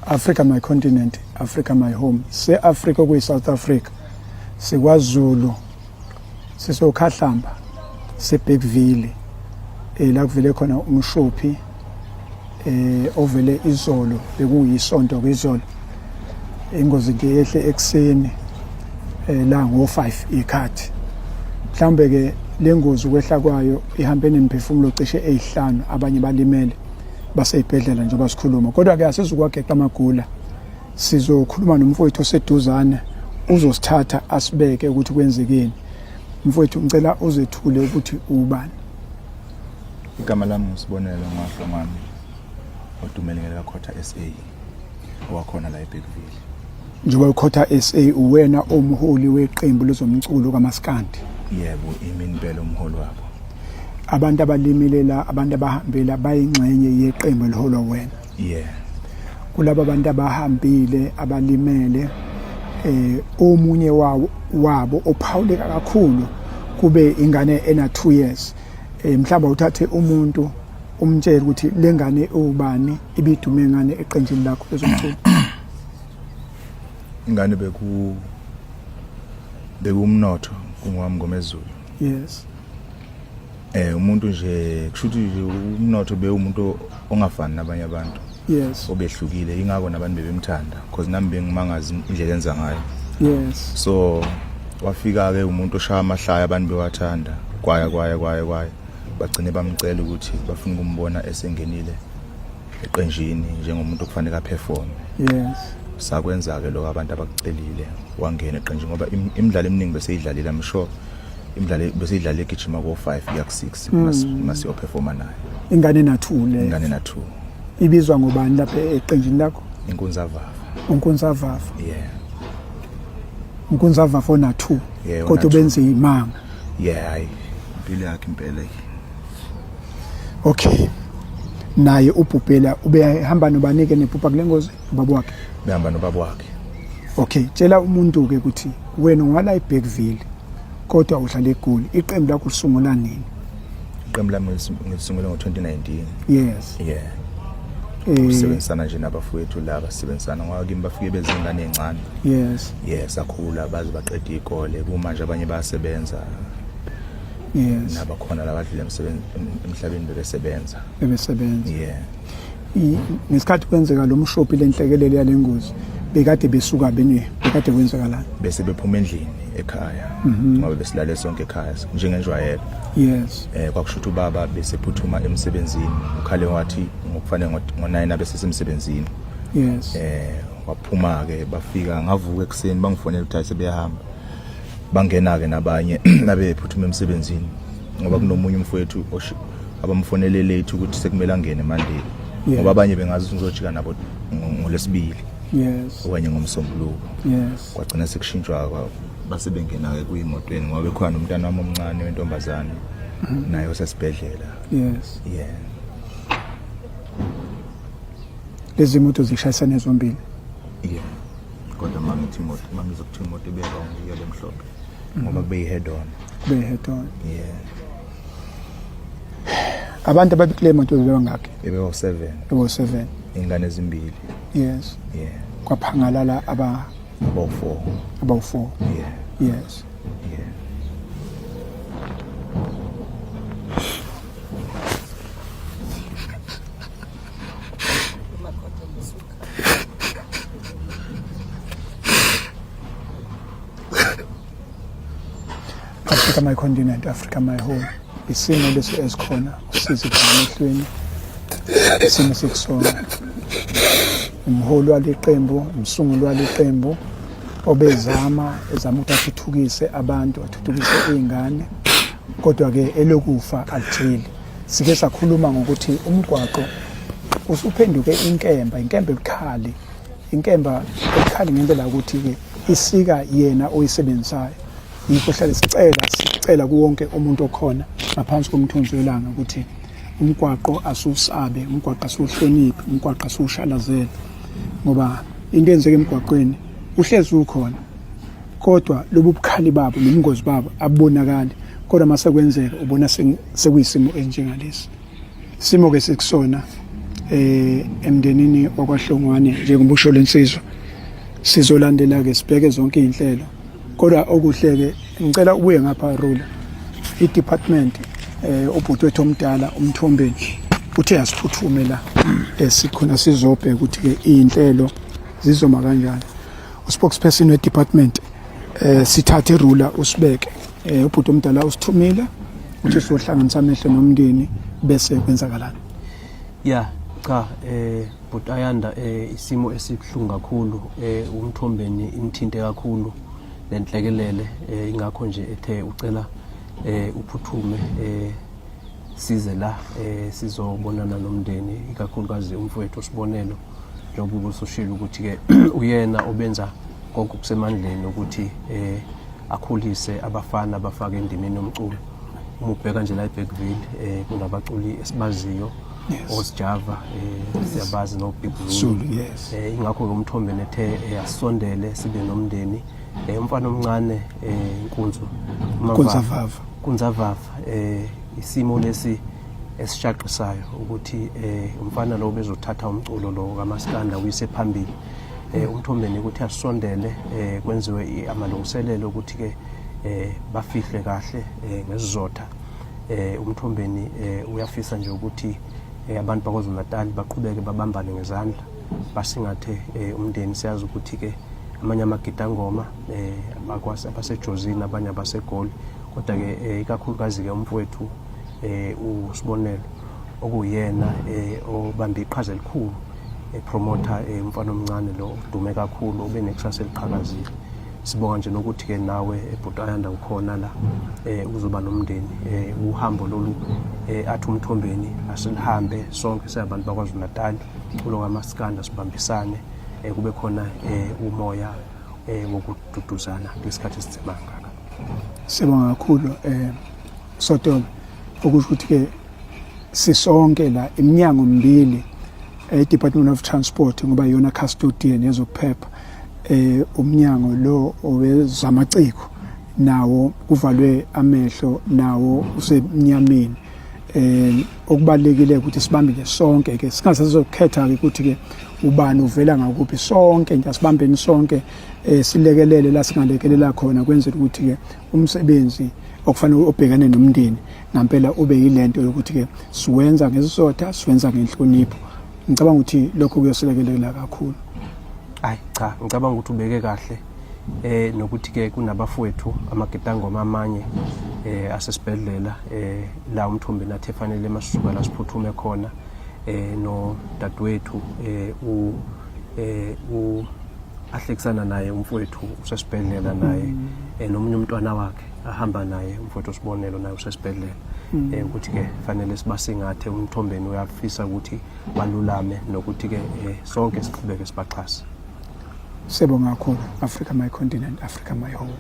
Africa my continent, Africa my home. Se Africa kuyi South Africa. SikwaZulu sisoKhahlamba seBergville. Eh la kuvele khona umshophi eh ovele izolo bekuyisonto kwizolo. Ingozi ke yehle ekseni eh la ngo5 ikhathi. Mhlawumbe ke lengozi ukwehla kwayo ihambe nemiphefumulo cishe eyihlanu abanye balimele. Baseyibhedlela njengoba sikhuluma, kodwa ke asizukwageqa amagula, sizokhuluma nomfowethu oseduzane uzosithatha asibeke ukuthi kwenzekeni. Mfowethu, ngicela uzethule ukuthi ubani. Igama lami nguSibonelo Ngwahlongwane, odumele ngelikaKhotha SA, owakhona la eBergville. Njengoba uKhotha SA uwena omholi weqembu lezomculo kaMaskandi. Yebo, imi impela umholi wabo. Abantu abalimile la, abantu abahambile bayingxenye yeqembu eliholwa wena. Yeah. Kulaba bantu abahambile abalimele, omunye wabo ophawuleka kakhulu kube ingane ena 2 years. Mhlawumbe uthathe umuntu umtshele ukuthi lengane ubani, ibidume ngane eqenjini lakho lezomculo. Ingane bekumnotho kungwami ngomezulu. Yes. Umuntu nje kushuthi nje umnotho bewumuntu ongafani nabanye abantu. Yes. Obehlukile, ingakho nabantu bebemthanda because nami bengimangazi indlela enza ngayo. Yes. So wafika ke umuntu oshaya amahlaya abantu bewathanda, kwaya kwaya kwaya kwaya bagcine bamcela ukuthi bafuna ukumbona esengenile eqenjini njengomuntu okufanele aperform. Yes. Sakwenza ke lokho abantu abakucelile, wangena eqenjini ngoba imidlalo eminingi beseyidlalile, I'm sure imidlalo beseyidlalile egijima ko 5 kuya ku 6 masiyo performa nayo. Ingane na 2 le. Ingane na 2. Ibizwa ngobani lapha eqenjini lakho? Inkunzavava. Unkunzavava. Yeah. Unkunzavava ona 2. Yeah, kodwa benze imanga. Yeah, hayi impilo yakhe impela. Okay. Naye ubhubhela ubehamba nobanike nebhubha kule ngozi ubaba wakhe. Behamba nobaba wakhe. Okay, tshela umuntu ke ukuthi wena ungala eBergville kodwa uhlala eGoli. Iqembu lakho lisungula nini? Iqembu lami ngilisungule ngo-2019. Yes. Yeah. Usebenzisana nje nabafowethu laba, sisebenzisana ngoba kimi bafike bezingane ezincane. Yes. Yeah, sakhula baze baqeda ikole. Kumanje abanye bayasebenza. Yes. Nabakhona labadlule emhlabeni bebesebenza. Bebesebenza. Yeah. Ngesikhathi kwenzeka lo mshophi lenhlekelele yalengozi bekade besuka bene bekade kwenzakalani? Bese bephuma endlini ekhaya ngoba besilale sonke ekhaya njengenjwayelo. Yes. Kwakusho ukuthi ubaba bese phuthuma emsebenzini, ukhale wathi ngokufanele ngo9 abe sesemsebenzini. Yes. Waphuma ke bafika, ngavuka ekseni bangifonela ukuthi sebeyahamba. Bangena ke nabanye nabephuthuma emsebenzini ngoba kunomunye umfowethu abamfonele late ukuthi sekumele angene Monday. Ngoba abanye bengazi ukuthi ngizojika nabo ngolesibili. Yes. Okanye ngomsombuluko. Yes. Kwagcina sekushintshwa base bengena ke kuyimotweni ngoba bekhona nomntana wami omncane wentombazane naye osesibhedlela. Yes. Yeah. Lezi moto zishayisana zombili. Yeah. Kodwa mangithi imoto, mangizokuthi imoto ibe wrong iyole mhlophe ngoba kube head on. Kube head on. Yeah. Abantu ababekule moto bebangaki? Bebe 7. Bebe 7. Ingane ezimbili. Yes. Yeah. Kwaphangalala aba about 4. About 4. Yeah. Yes. Yeah. Africa my continent, Africa my home. Isimo lesi esikhona usizi emehlweni, isimo sikusona. Umholi waleqembu, umsunguli waleqembu obezama ezama ukuthi athuthukise abantu, athuthukise izingane, kodwa ke elokufa alijeli. Sike sakhuluma ngokuthi umgwaqo usuphenduke inkemba, inkemba ebukhali, inkemba ebukhali ngendlela yokuthi ke isika yena oyisebenzisayo. Yikho hlale sicela kuwonke umuntu okhona ngaphansi komthunzi welanga ukuthi umgwaqo asusabe, umgwaqo asuhloniphe, umgwaqo asushalazele, ngoba into eyenzeka emgwaqweni uhlezi ukhona, kodwa lobu bukhali babo nobungozi babo abubonakali, kodwa mase kwenzeka ubona sekuyisimo esinjengalesi. Isimo ke sikusona Emndenini wakwaHlongwane, njengoba usho lensizwa, sizolandela ke sibheke zonke izinhlelo. Kodwa okuhle ke, ngicela ubuye ngapha Rula, i-department, ubhuti wethu omdala uMthombeni uthe asiphuthume la esikhona sizobheka ukuthi ke izinhlelo zizoma kanjani. Uspokesperson we-department, sithathe Rula usibeke. Ubhuti omdala usithumile uthi sizohlanganisa amehlo nomndeni bese kwenzakalani. Ya, cha, but Ayanda, isimo esibuhlungu kakhulu. UMthombeni imthinte kakhulu lenhlekelele, ingakho nje ethe ucela uphuthume size la sizobonana nomndeni, ikakhulukazi umfowethu uSibonelo, njengoba ubusushilo ukuthi ke uyena obenza konke okusemandleni ukuthi akhulise abafana abafake endimeni yomculo. Uma ubheka nje la eBergville, kunabaculi esibaziyo, oSjava, siyabazi, no Big Zulu. Yes. Ingakho ke uMthombe nethe asondele sibe nomndeni. Umfana omncane, inkunzu. Nkunzavava. Nkunzavava, isimo lesi esishaqisayo ukuthi umfana lo bezothatha umculo lo kaMaskanda uyise phambili. UMthombeni ukuthi asondele, kwenziwe amalungiselelo ukuthi ke bafihle kahle ngesizotha. UMthombeni uyafisa nje ukuthi abantu baKwaZulu Natal baqhubeke babambane ngezandla, basingathe umndeni. Siyazi ukuthi ke amanye amagidangoma abakwasi abasejozini, abanye abaseGoli, kodwa ke ikakhulukazi ke umfowethu uSibonelo okuyena obambe iqhaza elikhulu epromota umfana omncane lo odume kakhulu, obe nekusasa eliqhakazile. Sibonga nje nokuthi ke nawe ebhuti Ayanda ukhona la uzoba nomndeni. Uhambo lolu athi uMthombeni asilihambe sonke singabantu baKwaZulu Natal, umculo kaMaskanda, sibambisane, kube khona umoya wokududuzana kulesikhathi esinzima kangaka. Sibonga kakhulu, Sotobe. Okusho ukuthi ke sisonke la, iminyango mbili, e-Department of Transport ngoba iyona custodian yezokuphepha, umnyango lo owezamaciko nawo kuvalwe amehlo, nawo usemnyameni. Okubalekile ukuthi sibambile sonke ke, singasazokhetha ke ukuthi ke ubani uvela ngakuphi. Sonke nje asibambeni sonke, silekelele la singalekelela khona, kwenzela ukuthi ke umsebenzi okufanele ubhekane nomndeni ngampela ube yilento yokuthi ke siwenza ngesizotha, siwenza ngenhlonipho. Ngicabanga ukuthi lokho kuyosilekelela kakhulu. Hayi cha, ngicabanga ukuthi ubeke kahle, nokuthi ke kunabafowethu amagidangoma amanye asesibhedlela la uMthombi nathi efanele masisuka la siphuthume khona, no dadewethu u eh u ahlekisana naye umfowethu usesibhedlela naye, nomunye umntwana wakhe ahamba naye umfowethu Sibonelo naye usesibhedlela, ukuthi ke fanele sibasingathe. UMthombeni uyafisa ukuthi balulame nokuthi ke sonke siqhubeke sibaxhase. Sibonga kakhulu. Africa my continent, Africa my home.